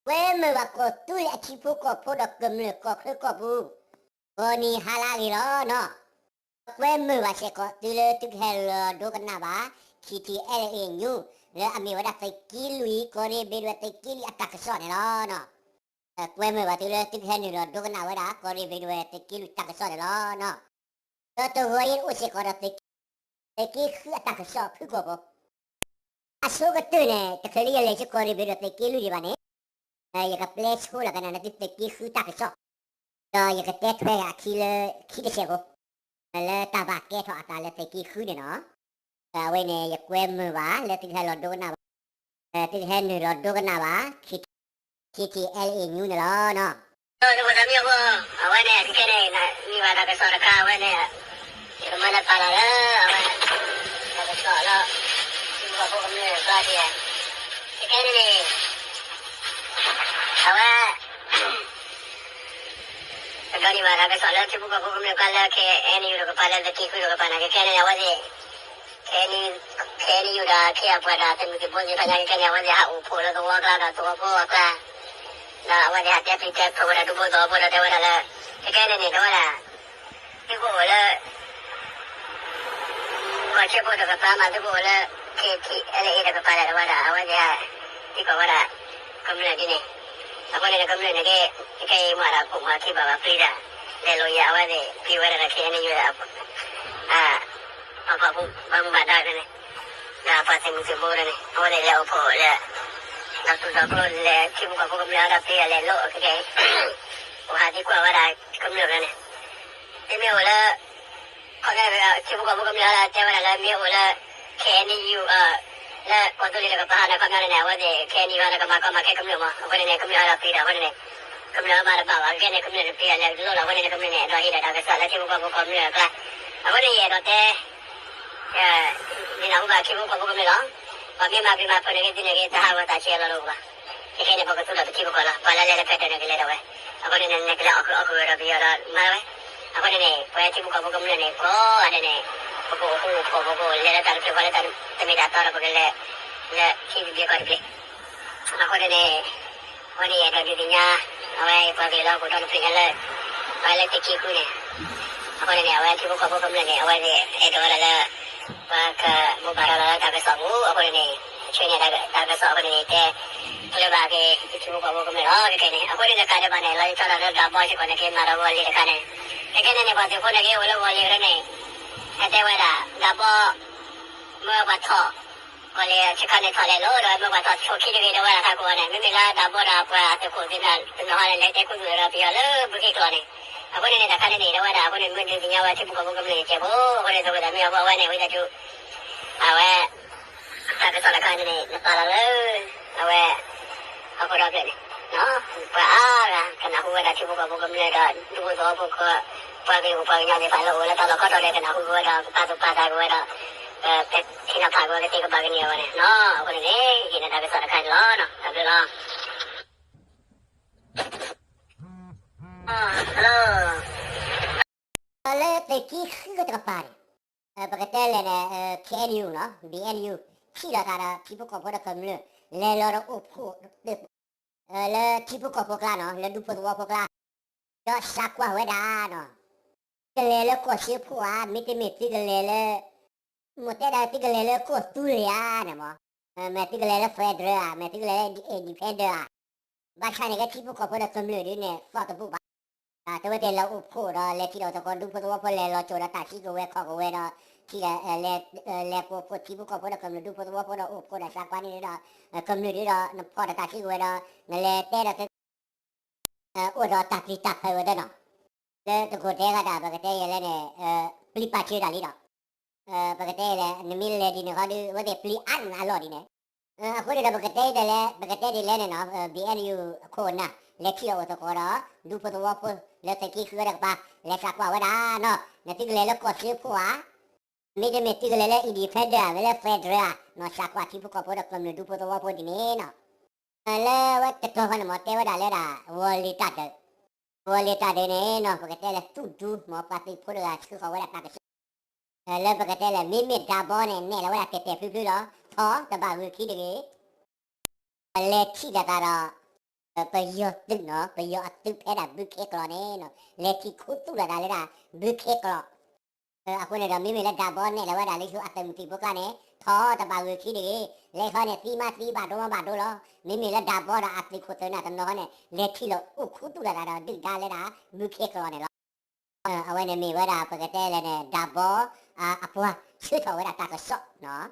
ကွဲမုာ်ဘၣ်ကီၢ်သူလ့ၤအထံဖိကီၢ်ဖိဒီးကမျၢၢ်ကီၢ်ချၢကီၢ်ပူၤ ကိးနံၤဟါလၢအဂ့ၤလီၤနီၤ. ကွဲမုာ်ဘၣ်စ့ၢ်ကီးသုလၢသုကဟဲလီၤဒိကနၣ်ဘၣ် K T L A News လၢအမ့ၢ်ဝဲဒၣ်သုးက့လွံၢ် ကီၢ်ရ့ၣ်ဘ့ဒဝဲသုးက့လွံၢ်အတၢ်ကစီၣ်န့ၣ်လီၤနီၤ. ကွဲမုာ်ဘၣ်သုလၢသုကဟဲနုာ်လီၤဒိကနၣ်ဝဲဒၣ် ကီၢ်ရ့ၣ်ဘ့ဒဝဲသုးက့လွံၢ်တၢ်ကစီၣ်န့ၣ်လီၤနီၤ. ဒီးတဂီၤအံၤအိၣ်စ့ၢ်ကီးဒီး သုးက့ဃုအတၢ်ကစီၣ်ဖုၣ်ကိာ်ဖိ အဆိကတၢၢ်န့ၣ် တချုးလၢယလဲၤဆူကီၢ်ရ့ၣ်ဘ့ဒဝဲသုးက့လွံၢ်ဒံးဘၣ်န့ၣ် ယကပျဲဆိလီၤကနၣ်န့ၢ်သုသုးက့ဃုတၢ်ကစီၣ် ဒီးယကတဲထွဲအခံလၢခံတစဲးဖိ လၢတၢ်ဘၣ်ကဲထီၣ်အသးလၢသုးက့ဃုန့ၣ်နီၤ. အဝဲန့ၣ် ယကွဲမုာ်ဘၣ်လၢသုကဟဲလီၤဒိကနၣ်ဘၣ် သုကဟဲနုာ်လီၤဒိကနၣ်ဘၣ် K T L A News န့ၣ်လီၤနီၤ. အဝဲန့ၣ် ခဲကနံၣ်အံၤ မ့ၢ်ဘၣ်တၢ်ကစီၣ်တခါ အဝဲန့ၣ် ယကမၤန့ၢ်ပာ်လီၤလၢ အဝဲ တၢ်ကစီၣ်လၢ ထံဖိကီၢ်ဖိကမျၢၢ်အကျါဒ် ခဲကနံၣ်အံၤ အဝဲ ကဒိးန့ၢ်ဘၣ်တၢ်ကစီၣ်လၢထံဖိကီၢ်ဖိကမျၢၢ်အကျါလၢ K N U တကပၤ လၢသုးက့ဃုတကပၤန့ၣ် ခဲကနံၣ်အံၤ အဝဲသ့ၣ် K N U K N U ဒီး ခ့အပှၤဒီးသုးမုၢ်သံၣ်ဘိသ့ၣ်တဖၣ်ညါ ခဲကနံၣ်အံၤ အဝဲသ့ၣ်ဟးအိၣ်ဖှိၣ်လၢသဝီကျါဒီးသဝီဖိအကျါ ဒီးအဝဲသ့ၣ်ဟးတဲပျံၤတဲဖုးဝဲဒၣ်ဒူဖိသဝီဖိဒီးတဲဝဲဒၣ်လၢ ခဲကနံၣ်အံၤန့ၣ် တဲဝဲဒၣ် သုကအိၣ်လၢ ကီၢ်စ့ၢ်ဖိတကပၤမး သုကအိၣ်လၢ K T L A တကပၤဒီး တဲဝဲဒၣ် အဝဲသ့ၣ်ဟး သံကွၢ်ဝဲဒၣ် ကမျၢၢ်ဒ်န့ၣ် အဃိန့ၣ် ကမျၢၢ်န့ၣ်က့ ခဲအံၤမ့ၢ်ဒၣ်ခိၣ်မၤခံဘၣ်ဘၣ်ပျံၤတၢ် လဲၤလိာ်ယၤ အဝဲသ့ၣ်ပျံၤဝဲဒၣ်ဒီး K N U ဒီး ပှၤဖှီၣ်ဖိ ပှၤမူဘၣ်ဒါန့ၣ် ဒီးပှၤသုးမုၢ်သံၣ်ဘိန့ၣ် အဝဲသ့ၣ်လဲၤအိၣ်ဖှိၣ်လၢ ဒီးသူၣ်ဒီးကျိလဲၤ ထံဖိကီၢ်ဖိကမျၢၢ်အီၤဒီးပျံၤဒီးလဲၤလိာ်ခဲကနံၣ်အံၤ အိၣ်ဟးသံကွၢ်ဝဲဒၣ်ကမျၢၢ်န့ၣ် သုမ့ၢ်အိၣ်လၢ ခီဖျိ ထံဖိကီၢ်ဖိကမျၢၢ်အီၤဒီးတဲဝဲဒၣ်လၢမ့ၢ်အိၣ်လၢ K N U လၢကီၢ်သူလ့ၤတကပၤန့ၣ် ခီဖျိန့ၣ် အဝဲသ့ၣ် K N U အီၤဒီးကမၤကီမၤခဲကမျၢၢ်မး အဃိန့ၣ်န့ၣ် ကမျၢၢ်အီၤဒီးပျံၤဒီးအဃိန့ၣ်န့ၣ် ကမျၢၢ်အီၤမၤတဘၣ်ဘၣ် ခဲကနံၣ်န့ၣ် ကမျၢၢ်န့ၣ်ပျံၤဒီးလဲၤလိာ်လီၤ အဃိန့ၣ်န့ၣ် ကမျၢၢ်န့ၣ် အဲၣ်ဒိးဟ့ၣ်ဒီးတၢ်ကစီၣ်လၢထံဖိကီၢ်ဖိကမျၢၢ်အကျါ အဃိန့ၣ် ယအဲၣ်ဒိးတဲ ဒ်နၢ်ဟူဘၣ်ထံဖိကီၢ်ဖိကမျၢၢ်လီၤ. ပှၤမ့ၢ်မၤပျံၤမၤဖုးန့ၣ်ဂ့ၤ သုန့ၣ်ဂ့ၤ တၢ်ဟးဂီၤတၢ်ဆၢလီၤတအိၣ်ဘၣ်. ခဲကနံၣ်န့ၣ် ပကသူၣ်ထီၣ်ပထံပကီၢ်လီၤ. ပှၤလၢလဲၤလၢဖဲတၢၣ်န့ၣ် ကလဲၤဒီးဝဲ. အဃိန့ၣ်န့ၣ် နကလဲၤအီၣ်ဃုာ်အီၣ်ဃုာ်ဝဲဒီးပယီၤဒီးမၤဝဲ. အဃိန့ၣ်န့ၣ် ပဝဲထံဖိကီၢ်ဖိကမျၢၢ်န့ၣ် ကိးဂၤဒဲးန့ၣ် ပကအိၣ်ဃူအိၣ်ဖိး ပကလဲၤလၢတၢ်တဖျၢၣ်ဃီလၢတၢ်တမ့ၢ်တၢ်တီဒီး ပကလဲၤလၢထံတဘ့ၣ်ကီၢ်တဘ့ၣ် အဃိန့ၣ်န့ၣ် အဃိန့ၣ် ယအဲၣ်ဒိးဒုးသ့ၣ်ညါ အဝဲပှၤကလုာ်လၢဟီၣ်ခိၣ်ဒီတဖျၢၣ်ညါလၢ အဝဲလၢသုးက့ဃုန့ၣ် အဃိန့ၣ်န့ၣ် အဝဲထံဖိကီၢ်ဖိကမျၢၢ်န့ၣ် အဝဲသ့ၣ်အဲၣ်ဒိးဝဲဒၣ်လၢ ပှၤကဘိးဘၣ်ရၤလီၤလၢတၢ်ကစီၣ်ပူၤ အဃိန့ၣ်န့ၣ် ဆှၢန့ၢ်တၢ်ကစီၣ်အဃိန့ၣ်န့ၣ် တဲ ကျၢၤဘၣ်က့ၤ ထံဖိကီၢ်ဖိကမျၢၢ်လီၤ. ခဲကနံၣ်န့ၣ် အဃိန့ၣ်တကးဒံးဘၣ်န့ၣ် လီၤဆီဒၣ်တၢ်လၢဒးဘီစ့ၢ်ကီးန့ၣ် က့ၤမၤဒီးဝီၤလ့ၤတခါန့ၣ် ခဲကနံၣ်န့ၣ် ပှၤသုးဖိန့ၣ်က့ၤအိၣ်လၢဝီၤလ့ၤကရၢန့ၣ် ဟဲတဲဝဲဒၣ် ဒးဘီ မၢပှၤထီၣ် ကီၢ်လ့ၤဆ့ခါန့ၣ်ထီၣ်လဲၤလိၤဒီး မၢပှၤထီၣ်ဆိခံတဂ့ၤ တဲဝဲဒၣ်ထးခိၣ်န့ၣ် မ့မ့ၢ်လၢဒးဘီဒီးပှၤသုးခိၣ်သ့ၣ်တဖၣ်န့ၣ် ဟဲတဲခူသူၣ်ဒီးပယီၤလၢဘုခ့ကျိာ်န့ၣ် အဃိန့ၣ်န့ၣ် တခါန့ၣ်န့ၣ် တဲဝဲဒၣ် အဃိန့ၣ် မ့ၢ်ဒုးသ့ၣ်ညါဝဲထံဖိကီၢ်ဖိကမျၢၢ်န့ၣ်ကဲးဖိ အဃိန့ၣ် သဝဲသးမ့ၢ်အဝဲန့ၣ် ဝံသးစူၤ အဝဲ တၢ်ကစီၣ်တခါန့ၣ်န့ၣ် နပာ်လီၤလၢ အဝဲ ဟီၣ်ခိၣ်ဒီဖျၢၣ်န့ၣ် ပှၤအါဂၤ ကနၢ်ဟူဝဲဒၣ်ထံဖိကီၢ်ဖိကမျၢၢ်ဒီး ဒူဖိသဝီဖိ ပှၤကလုာ်ပှၤကညီသ့ၣ်တဖၣ်လၢအိၣ်လၢတၢ်လီၢ်ခီတီၢ်ဒီး ကနၢ်ဟူက့ၤဝဲဒီး ကပာ်သူၣ်ပာ်သးက့ၤဝဲဒီး ကထံၣ်နီၤဖးက့ၤဝဲ ကသ့ကဘၣ်ကန့ၢ်အဂီၢ်န့ၣ်နီၤ အဃိန့ၣ်န့ၣ် ယဟ့ၣ်နၤတၢ်ကစီၣ်တခါန့ၣ်လီၤ. တၢ်ဘျုးလီၤ. လၢသုးက့ဃုတကပၤန့ၣ် ပကတဲလဲၣ်န့ၣ် K N U နီၤ B N U ထံၣ်လိာ်သးဒီးထံဖိကီၢ်ဖိဒီးကမျၢၢ် လဲၤလီၤဒီးအိၣ်ဖှိၣ် လၢထံဖိကီၢ်ဖိကျါနီၤ လၢဒူဖိသဝီဖိကျါ ဒီးစးကွၢ်ဝဲဒၣ်နီၤ ကလဲၤလၢကီၢ်စ့ၢ်ဖိဧါ မ့တမ့ၢ်သုကလဲၤလၢ မ့ၢ်တဲဒၣ်သုကလဲၤလၢကီၢ်သူလ့ၤဧါန့ၣ်မး မ့ၢ်သုကလဲၤလၢ federal ဧါ မ့ၢ်သုကလဲၤလၢ independent ဧါ ဘၣ်ဆၣ်န့ၣ်ကဲထံဖိကီၢ်ဖိဒီးကမျၢၢ်ဒ်န့ၣ် သီၣ်တဘူၣ်ဘၣ် တဲဝဲသ့ၣ်လဲၤအိၣ်ဖှိၣ်ဒီး လဲၤထံၣ်လိာ်သကိးဒူဖိသဝီဖိ လဲၤလီၤစိၤဒီးတၢ်သံကွံာ်ဝဲခီၣ်ကွံာ်ဝဲဒီး ထံၣ် လဲၤကိးဖှိၣ်ထံဖိကီၢ်ဖိဒီးကမျၢၢ် ဒူဖိသဝီဖိဒီးအိၣ်ဖှိၣ်ဒီးစးကွၢ်န့ၣ်ဒီး ကမျၢၢ်ဒ်ဒီး နဖီၣ်ဒီးတၢ်သံကွံာ်ဝဲဒီး နလဲၤတဲဒီး အိၣ်ဒီးတၢ်ပျံၤတၢ်ဖုးဝဲသ့ၣ်နီၤ လၢတကိးတဲဂၤဒၣ် ပကတဲယဲလဲၣ်န့ၣ် ပျံၤပာ်စၢၤတၢ်လံဒီး ပကတဲလဲၣ် နမ့ၢ်လဲၤဒ်န့ၣ်ဃီဒီး အဝဲသ့ၣ်ပျံၤအါနၤအလီၢ်ဒ်န့ၣ် အဃိန့ၣ်ဒီး ပကတဲဒ်လဲၣ် ပကတဲဒ်လဲၣ်န့ၣ်နီၤ B N U အခိၣ်အနၢ် လဲၤထံၣ်လိာ်အိၣ်သကိးဒီး ဒူဖိသဝီဖိ လၢသုးက့ဃုဝဲတကပၤ လဲၤစးကွၢ်ဝဲဒၣ်နီၤ နသုကလဲၤလၢကီၢ်စ့ၢ်ဖိဧါ မ့တမ့ၢ်သုကလဲၤလၢ independent ဧါ မ့ၢ်လၢ federal ဧါ နီၤ စးကွၢ်ထံဖိကီၢ်ဖိဒီးကမျၢၢ်ဒူဖိသဝီဖိဒ်န့ၣ်နီၤ လၢဝဲတတီၤဃီန့ၣ် မ့ၢ်တဲဝဲဒၣ်လၢဒၣ် ဝီၤလ့ၤတၢ်ဒုး ဝီၤလ့ၤတၢ်ဒုးန့ၣ်နီၤ ပကတဲလၢသူၣ်ဒူ မ့ၢ်ပှၤသုးဖိတဂၤဆှၢဃီၤဝဲဒၣ်တၢ်ကစီၣ် လၢပကတဲလၢ မ့မ့ၢ်ဒးဘီန့ၣ် နဲၣ်လီၤဝဲဒၣ်တဲာ်တဲာ်ဖျုဖျုလီၤ ထီၣ်တဘၣ်ဂုာ်ခံတဂ့ၤ လဲၤထံၣ်လိာ်သးဒီး ပယီၤသုးနီၤ, ပယီၤအသုးဖဲဒၣ်ဘုခ့ကျိာ်န့ၣ်နီၤ, လဲၤထံၣ်ခူသူၣ်လိာ်သးလၢဒၣ်ဘုခ့ကျိာ်. အဃိန့ၣ်ဒီး မ့မ့ၢ်လၢဒၢဘီနဲၣ်လီၤဝဲဒၣ်လၢယိၤအသုးမုၢ်သံၣ်ဘိကျါန့ၣ် ထီတဘၣ်ဂုာ်ခံတဂ့ၤ, လဲၤခီန့ၣ် သံမးသံဘၣ်ဒိမးဘၣ်ဒိလီၤ. မ့မ့ၢ်လၢဒၢဘီဒီးအသုးခိၣ်သုးနၢ်တနီၤဃီန့ၣ် လဲၤထံၣ်လိာ်အိၣ်ခူသူၣ်လိာ်သးဒီးဒုၣ်ဒါလၢဒၣ်ဘုခ့ကျိာ်န့ၣ်လီၤ. အဝဲန့ၣ်မ့ၢ်ဝဲဒၣ်ပကတဲလဲၣ်န့ၣ် ဒၢဘီ အပှၤဆှၢထီၣ်ဝဲဒၣ်တၢ်ကစီၣ်နီၤ.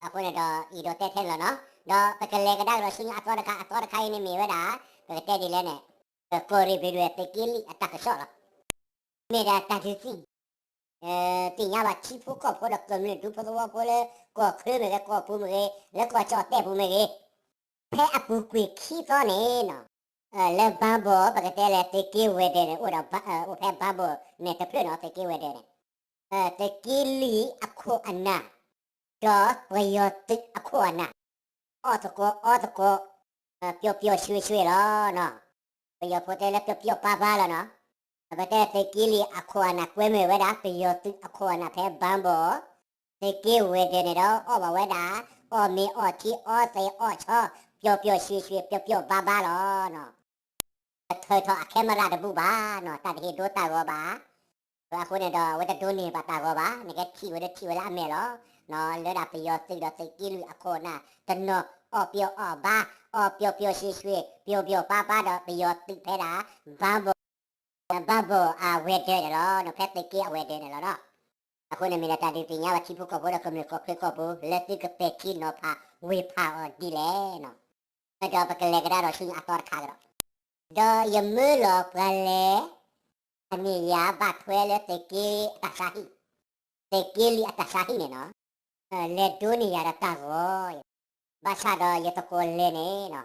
အဃိန့ၣ်ဒီး အံၤဒီးတဲထဲန့ၣ်လီၤနီၤ, ဒီးပကလဲၤကဒါကဒီးဆူညါအသီတခါ, အသီတခါအံၤန့ၣ်မ့ၢ်ဝဲဒၣ် ပကတဲဒ်လဲၣ်န့ၣ် ကီၢ်ရ့ၣ်ဘ့ၣ်ဒွဲၣ်သုးက့လွံၢ်အတၢ်ကစီၣ်လီၤ. မ့ၢ်ဒၣ်တၢ်ဒုးသ့ၣ် သ့ၣ်ညါဘၣ်ထံဖိကီၢ်ဖိဒီးကမျၢၢ်ဒူဖိသဝီဖိလၢ ကီၢ်ချၢမ့ၢ်ဂ့ၤ, ကီၢ်ပူၤမ့ၢ်ဂ့ၤ, လၢကီၢ်ကၠီၣ်တဲၣ်ပူၤမ့ၢ်ဂ့ၤ, ဖဲအပူၤကွံာ်ခံသီန့ၣ်နီၤ, လၢဘါဘိၣ် ပကတဲလၢသုးက့ဝဲၤဒၢးန့ၣ် အိၣ်ဒီး အိၣ်ဖဲဘါဘိၣ်န့ၣ်တဖျၢၣ်နီၤ, သုးက့ဝဲၤဒၢးန့ၣ် သုးက့လွံၢ်အခိၣ်အနၢ် ဒီးပယီၤသုးအခိၣ်အနၢ် အီၣ်သကိးအီသကိး ပျီၣ်ပျီၣ်ရွှ့ၣ်ရွှ့ၣ်လီၤနီၤ. ပယီၤဖိတဲလၢပျီၣ်ပျီၣ်ပါပါလီၤနီၤ. ပတဲသုးက့လွံၢ်အခိၣ်အနၢ်ကွဲမုာ်ဝဲဒၣ် ပယီၤသုးအခိၣ်အနၢ်ဖဲဘါဘိၣ်, သုးက့ဝဲၤဒၢးန့ၣ်ဒီး အီၣ်ဘၣ်ဝဲဒၣ် အီၣ်မ့ၤအီၣ်ထံအီသံးအီၣ်ဆီ ပျီၣ်ပျီၣ်ရွှ့ၣ်ရွှ့ၣ် ပျီၣ်ပျီၣ်ပါပါလီၤနီၤ. ထုးထီၣ်အ camera တဘူၣ်ဘၣ်နီၤ, တၢ်တဟ့ၣ်ဒိတၢ်ဂီၤဘၣ်. အဃိန့ၣ်ဒီး အဝဲတဒိးန့ၢ်ဘၣ်တၢ်ဂီၤဘၣ်, နကထံၣ်ဝဲဒၣ်ထံၣ်ဝဲလၢအမဲာ်လီၤ. လၢဒၣ်ပယီၤသုးဒီးသုးက့လွံၢ်အခိၣ်အနၢ်တနီၤ အီၣ်ပျီၣ်အီၣ်ဘါ, အီၣ်ပျီၣ်ပျီၣ်ရွှ့ၣ်ရွှ့ၣ် ပျီၣ်ပျီၣ်ပါပါဒီးပယီၤသုးဖဲဒၣ် ဘါဘိၣ် ဘါဘိၣ်အဝဲၤဒၢးန့ၣ်လီၤ, ဖဲသုးက့အဝဲၤဒၢးန့ၣ်လီၤနီၤ. အဃိန့ၣ်မ့ၢ်ဒၣ်တၢ်ဒုးသ့ၣ်ညါဘၣ်ထံဖိကီၢ်ဖိဒီး ကမျၢၢ်ကီၢ်ချၢကီၢ်ပူၤ လၢသုကပဲာ်ထံနီၤဖးဝ့ၢ်ဖးအီၤဒ်လဲၣ်နီၤ. ဒီးပကလဲၤကဒါဒီးဆူညါအသီတခါကဒီး, ဒီးယမၢလီၤပှၤလဲၤ အန့ၢ်ယၤဘၣ်ထွဲလၢသုးက့အတၢ်ဆါဟံၣ်, သုးက့လွံၢ်အတၢ်ဆါဟံၣ်န့ၣ်နီၤ, လဲၤဒိးန့ၢ်ယၤဒီးတၢ်ဂီၤ, ဘၣ်ဆၣ်ဒီးယသကိးလဲၤန့ၣ်နီၤ,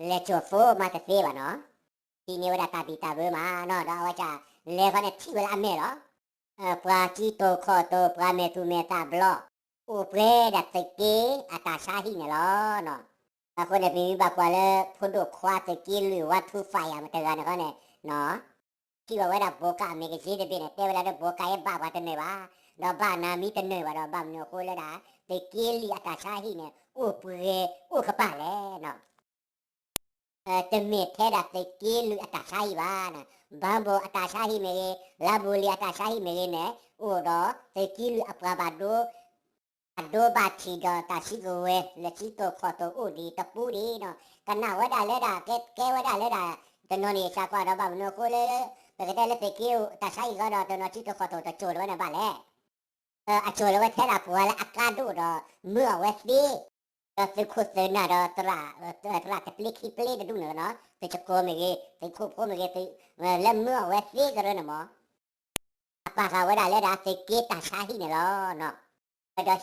လဲၤကၠိၣ်ဖိမးတသ့ဘၣ်နီၤ, ဟံးန့ၢ်ဝဲဒၣ်တၢ်ဘံၣ်တၢ်ဘၢမးနီၤ, ဒီးအဝဲဒၣ်လဲၤဃီန့ၣ်ထံၣ်ဝဲလၢအမဲာ်လီၤ. ပှၤစံၣ်တိၢ်ခီၣ်တိၢ် ပှၤမဲာ်သူၣ်မဲာ်သးဘျီ, အိၣ်ပှဲၤဒၣ်သုးက့အတၢ်ဆါဟံၣ်န့ၣ်လီၤနီၤ. အဃိန့ၣ် ပမ့ၢ်ဘၣ်ကွၢ်လၢ ဖိဒိၣ်ခွါသုးက့လွံၢ် one two five မတၤတဂၤန့ၣ်ဃီန့ၣ်နီၤ, ထံၣ်ဘၣ်ဝဲဒၣ် ဘိကး magazine တဘ့ၣ်န့ၣ် တဲဝဲဒၣ်လၢ ဘိကး အဘၣ်ပှၤတနၢၤဘၣ်, ဒီးဘၣ်နၤမံတနၢၤဘၣ်ဒီး ဘၣ်မနုၤအဃိလၢဒၣ် သုးက့လွံၢ်အတၢ်ဆါဟံၣ်န့ၣ် အိၣ်ပှဲၤအိၣ်ကပၤလဲၣ်နီၤ. တမ့ၢ်ထဲဒၣ်သုးက့လွံၢ်အတၢ်ဆါဟံၣ်ဘၣ်, ဘါဘိၣ်အတၢ်ဆါဟံၣ်မ့ၢ်ဂ့ၤ, လါဘိၣ်လံၢ်အတၢ်ဆါဟံၣ်မ့ၢ်ဂ့ၤန့ၣ် အိၣ်ဒီးသုးက့လွံၢ်အပှၤဘၣ်ဒိ အဒိဘၣ်ထံးဒီးတၢ်စုကဝဲၤ လၢစံၣ်တိၢ်ခီၣ်တိၢ်အိၣ်ဒံးတပူၤဒံးနီၤ, ကနၣ်ဝဲဒၣ်လၢဒၣ် ကဲ ကဲဝဲဒၣ်လၢဒၣ် တနီၤန့ၣ် စးကွၢ်ဒီးဘၣ်မနုၤအဃိလၢ ပကတဲလၢသုးက့တၢ်ဆါဟံၣ်ဃီဒီး တနီၤစံၣ်တိၢ်ခီၣ်တိၢ်တစိၢ်လၢၤဝဲန့ၣ်ဘၣ်လဲၣ်. အစိၢ်လၢၤဝဲထဲဒၣ်ပှၤလၢအကါဒိၣ်ဒီးမၢအီၣ်ဝဲသ့, ဒီးသုးခိၣ်သုးနၢ်ဒီး သရၣ်တပျ့ခံပျ့တဒူၣ်န့ၣ်နီၤ, သုးကကိးမ့ၢ်ဂ့ၤ, သုးခိၣ်ဖိမ့ၢ်ဂ့ၤ, လၢမၢအီၣ်ဝဲသ့ကရၢန့ၣ်မး အပာ်ဃာ်ဝဲဒၣ်လၢဒၣ်သုးက့တၢ်ဆါဟံၣ်န့ၣ်လီၤ.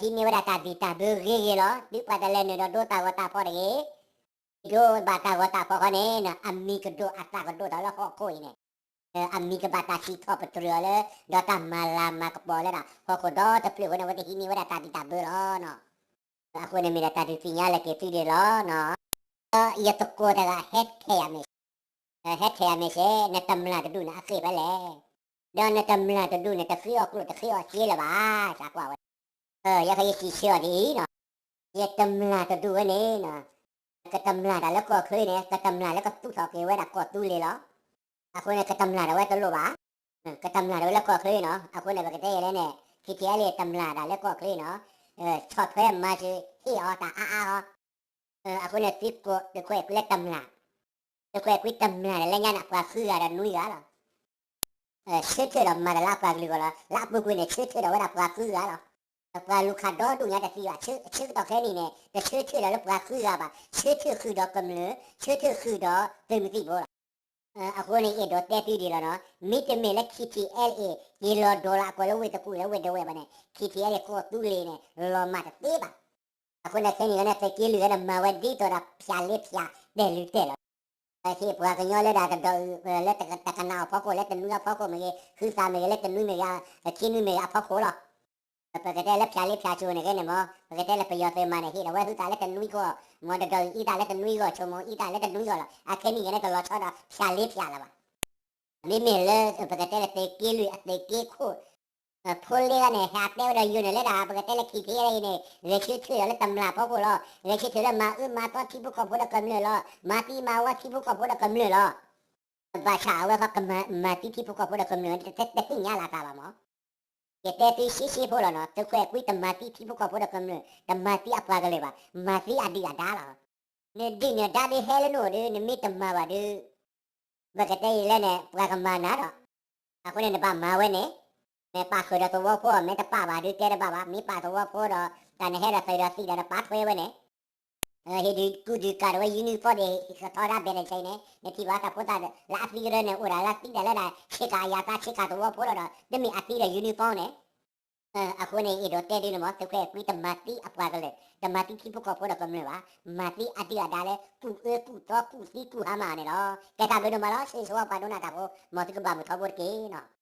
ဒီးဟံးန့ၢ်ဝဲဒၣ်တၢ်ဘံၣ်တၢ်ဘၢဂ့ၤဂ့ၤလီၤ. သုပှၤတလဲၤနုာ်ဒီးဒိတၢ်ဂီၤတၢ်ဖီၣ်တဂ့ၤ. ဒိဘၣ်တၢ်ဂီၤတၢ်ဖီၣ်ဃီန့ၣ် အမံၤကဒိၣ်အသးကဒိၣ်ထီၣ်လၢဟီၣ်ခိၣ်အံၤန့ၣ်, အမံၤကဘၣ်တၢ်စံၣ်ထီၣ်ပတြၢၤအီၤလၢ ဒီးတၢ်မၤလၤမၤကပီၤလၢဒၣ် ဟီၣ်ခိၣ်ဒီတဖျၢၣ်အဃိန့ၣ် အဝဲသ့ၣ်ဟံးန့ၢ်ဝဲဒၣ်တၢ်ဘံၣ်တၢ်ဘၢလီၤ. အဃိန့ၣ်မ့ၢ်ဒၣ်တၢ်ဒုးသ့ၣ်ညါလၢက့ၤသုဒၣ်လီၤ. ဒီးယသကိးတဂၤဟဲထဲယၤမ့ၢ် ဟဲထဲယၤမ့ၢ်စ့ၢ် နတမျာ်တဒူၣ်န့ၣ် အဃ့ၢ်ဖဲလဲၣ်. ဒီးနတမျာ်တဒူၣ်န့ၣ် တဃ့အီၣ်ကျိၣ်တဃ့အီၣ်စ့လၢၤဘၣ်, စးကွၢ်ဝဲ. ယကယစံးဆၢအီၤဒ်အံၤနီၤ, ယတမျာ်တဒူၣ်ဝဲန့ၣ် ကတမျာ်တၢ်လၢကီၢ်ချၢန့ၣ် ကတမျာ်လၢကသူၣ်ထီၣ်က့ၤဝဲဒၣ်ကီၢ်သူလ့ၤလီၤ. အဃိန့ၣ် ကတမျာ်တၢ်ဝဲတလိၣ်ဘၣ်, ကတမျာ်တၢ်ဝဲလၢကီၢ်ချၢနီၤ. အဃိန့ၣ် ပကတဲယဲလဲၣ်န့ၣ် ခံထံၣ်အါလံ တမျာ်တၢ်လၢကီၢ်ချၢနီၤ, ဆီၣ်ထွဲမၤစၢၤဟ့ၣ်အီၤတၢ်အါအါအီၤ. အဃိန့ၣ် သုးခိၣ် သုးခိၣ်အဲၣ်ကွံလၢတမျာ်, သုးခိၣ်အဲၣ်ကွံတမျာ်ဒီးလၢညါန့ၣ် အပှၤဃုဂၤဒီးနွံဂၤလီၤ. ဆၢထၢၣ်ဒီးမၤတၢ်လၢအပှၤကလုာ်အဂီၢ်လီၤ. လၢအပူၤကွံာ်န့ၣ် ဆၢထၢၣ်ဒီးဝဲဒၣ်ပှၤဃုဂၤလီၤ. ပှၤလူၤခးဒီဒူၣ်ညါတသံဘၣ်, ဆၢကတီၢ်ခဲအံၤန့ၣ် တဆၢထၢၣ်ဒီးလၢပှၤဃုဂၤဘၣ်, ဆၢထၢၣ်ဃုာ်ဒီးကမျၢၢ်, ဆၢထၢၣ်ဃုာ်ဒီးသုးမုၢ်သံၣ်ဘိလီၤ. အဃိန့ၣ် အဲၣ်ဒိးတဲသုဒ်လီၤနီၤ, မ့တမ့ၢ်လၢ ခံထံၣ်အါလံ က့ၤလီၤဒိးလၢအကွဲးလၢဝ့ၢ်သကူၣ်လၢဝ့ၢ်ဒဝဲၢ်ဘၣ်န့ၣ် ခံထံၣ်အါလံ ကီၢ်သူလ့ၤန့ၣ် လီၤမၢ်တသ့ဘၣ်. အဃိန့ၣ် ခဲနံၣ်အံၤန့ၣ် သုးက့လွံၢ်ဂၤန့ၣ် မၤဝဲဒ်သိးဒီးဖၠးလ့ဖၠး တဲာ်လုၢ်တဲာ်လီၤ. ဟ့ၣ်ပှၤကညီလၢဒၣ်တဒီးအုး လၢတကနၣ်အီၤအဖီခိၣ် လၢတနွံအဖီခိၣ်မ့ၢ်ဂ့ၤ, ဃုသးမ့ၢ်ဂ့ၤ, လၢတနွံမ့ၢ်ဂ့ၤ, ခံနွံမ့ၢ်ဂ့ၤအဖီခိၣ်လီၤ. ပကတဲလၢဖၠးလ့ဖၠးကၠိန့ၣ်ဂ့ၤန့ၣ်မ့ၢ် ပကတဲလၢပယီၤသုးမၤန့ၣ် ဟ့ၣ်ဒီးဝဲဃုသးလၢတနွံဂီၢ်, မ့ၢ်တဒီးအုးအံသးလၢတနွံဂီၢ်, ဆိမိၣ်အံသးလၢတနွံဂီၢ်လီၤ. အခဲနံၣ်အံၤန့ၣ် တလီၤဆီဒီးဖၠးလ့ဖၠးလၢၤဘၣ်. မ့မ့ၢ်လၢ ပကတဲလၢသုးက့လွံၢ်အသုးက့ခိၣ် ဖိလ့ဂၤန့ၣ် ဟဲတဲဝဲဒီးယိၤန့ၣ်လၢဒၣ် ပကတဲလၢခံထံအံၤန့ၣ် ဂဲၤဆၢထၢၣ်ဒီးလၢတမျၢ်ဖီခိၣ်လီၤ. ဂဲၤဆၢထၢၣ်လၢမၤအၢမၤသီထံဖိကီၢ်ဖိဒီးကမျၢၢ်လီၤ. မၤသံမၤဝီထံဖိကီၢ်ဖိဒီးကမျၢၢ်လီၤ. ဘၣ်ဆၣ်အဝဲဃီ မၤသံထံဖိကီၢ်ဖိဒီးကမျၢၢ် တသ့ၣ်ညါလၢအသးဘၣ်မး. ယတဲသုရှဲရှဲဖိလီၤနီၤ, သုးခွဲးကွံတမၤသံထံဖိကီၢ်ဖိဒီးကမျၢၢ်, တမၤသံအပှၤကလုာ်ဘၣ်, မၤသံအဒုၣ်အဒါလီၤ. နဒုၣ်နဒါဒုးဟဲလၢနအိၣ်ဒီး နမ့ၢ်တမၤဘၣ်ဒီး ပကတဲယံာ်လဲၣ်န့ၣ် ပှၤကမၤနၤဒီး, အဃိန့ၣ်နဘၣ်မၤဝဲန့ၣ်, မ့ၢ်ပာ်ဃုာ်ဒီးသဝီဖိ မ့ၢ်တပာ်ဘၣ်ဒီးတဲတဘၣ်ဘၣ်, မ့ၢ်ပာ်သဝီဖိဒီး တၢ်နဟဲဒီးသုးဒီးသံၣ်ဒီးနပာ်ထွဲဝဲန့ၣ်, ဟ့ၣ်ဒုးကူၣ်ဒုးကၤဒီးဝဲ uniform န့ၣ် ကထီဒါဘဲန့ၣ်ဆဲအံၤန့ၣ် နထံၣ်ဘၣ်တၢ်ဖိသၣ်လၢအသံကရၢန့ၣ် အိၣ်ဒၣ်လၢအသံဒၣ်လၢဒၣ် ဆ့ကၤအယၤသး ဆ့ကၤသဝီဖိလီၤဒီး တမ့ၢ်အသံဒီး uniform န့ၣ် အဃိန့ၣ် အဲၣ်ဒိးတဲဒုးန့ၣ်မး သုးခွဲးကွံတမၤသံအပှၤကလုာ်, တမၤသံထံဖိကီၢ်ဖိဒီးကမျၢၢ်ဘၣ်, မၤသံအဒုၣ်အဒါလၢ ကူၣ်အၢကူၣ်သီကူၣ်သံကူၣ်ဟါမၢ်န့ၣ်လီၤ. ကဲတၢ်ဘျုးဒိၣ်မးလီၤ ဆၢဂ့ၤဆၢဝါပှၤဒိကနၣ်တၢ်ဖိ မ်သုကဘၣ်မုာ်ထီဘိတက့ၢ်နီၤ.